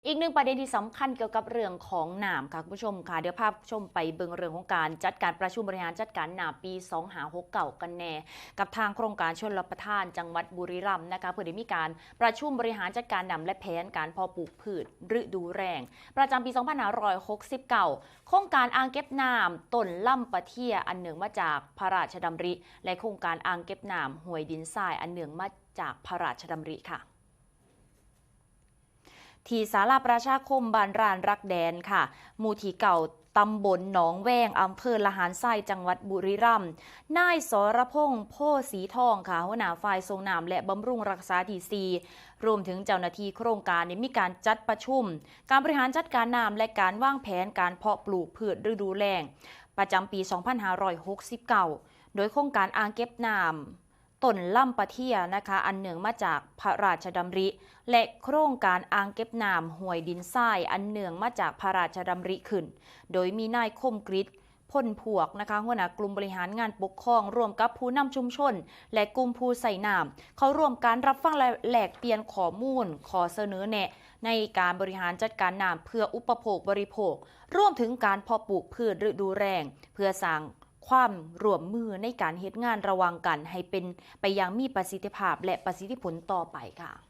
ອີກໜຶ່ງປະເດັນທີ່ສຳຄັນກ່ຽວກັບເລື່ອງຂອງນ້ຳ ຄ່ະ ຄຸນຜູ້ຊົມ ຄ່ະ ດຽວພາຜູ້ຊົມໄປເບິ່ງເລື່ອງຂອງການຈັດການປະຊຸມບໍລິຫານຈັດການນ້ຳປີສອງຫ້າຫົກເກົ້າກັນແນ່ ກັບທາງໂຄງການຊົນລະປະທານຈັງຫວັດບຸຣີຣຳ ນະຄະ ເພິ່ນໄດ້ມີການປະຊຸມບໍລິຫານຈັດການນ້ຳ ແລະ ແຜນການເພາະປູກພືດ ລະດູແລ້ງ ປະຈຳປີສອງພັນຫ້າຮ້ອຍຫົກສິບເກົ້າ ໂຄງການອ່າງເກັບນ້ຳຕົ້ນລຳປະເທຍ ອັນເນື່ອງມາຈາກພະຣາຊດຳລິ ແລະ ໂຄງການອ່າງເກັບນ້ຳຫ້ວຍດິນຊາຍ ອັນເນື່ອງມາຈາກພະຣາຊດຳລິ ຄ່ະ. ທີ່ສາລາປະຊາຄົມບ້ານລານລັກແດນ ຄ່ະ ໝູ່ທີເກົ້າ ຕຳບົນໜອງແວງ ອຳເພີລະຫານໄຊ ຈັງຫວັດບຸຣີຣຳ ນາຍ ສລະພົງ ໂພສີທອງ ຄ່ະ ຫົວໜ້າຝ່າຍສົ່ງນ້ຳ ແລະ ບຳລຸງຮັກສາທີສີ່ ລວມເຖິງເຈົ້າໜ້າທີ່ໂຄງການ ໄດ້ມີການຈັດປະຊຸມການບໍລິຫານຈັດການນ້ຳ ແລະ ການວາງແຜນການເພາະປູກພືດລະດູແລ້ງ ປະຈຳປີສອງພັນຫ້າຮ້ອຍຫົກສິບເກົ້າ ໂດຍໂຄງການອ່າງເກັບນ້ຳ ຕົ້ນລຳປະເທຍ ນະຄະ ອັນເນື່ອງມາຈາກພະຣາຊດຳລິ ແລະ ໂຄງການອ່າງເກັບນ້ຳຫ້ວຍດິນຊາຍ ອັນເນື່ອງມາຈາກພະຣາຊດຳລິຂຶ້ນ ໂດຍມີນາຍ ຄົມກຣິດ ພົນພວກ ນະຄະ ຫົວໜ້າກຸ່ມບໍລິຫານງານປົກຄອງ ຮ່ວມກັບຜູ້ນຳຊຸມຊົນ ແລະ ກຸ່ມຜູ້ໃຊ້ນ້ຳ ເຂົ້າຮ່ວມການຮັບຟັງ ແລະ ແລກປ່ຽນຂໍ້ມູນ, ຂໍ້ສະເໜີແນະ ໃນການບໍລິຫານຈັດການນ້ຳເພື່ອອຸປະໂພກບໍລິໂພກ ລວມເຖິງການເພາະປູກພືດລະດູແລ້ງ ເພື່ອສ້າງຄວາມຮ່ວມມືໃນການເຮັດງານລະຫວ່າງກັນ ໃຫ້ເປັນໄປຢ່າງມີປະສິດທິພາບ ແລະ ປະສິດທິຜົນຕໍ່ໄປ ຄ່ະ.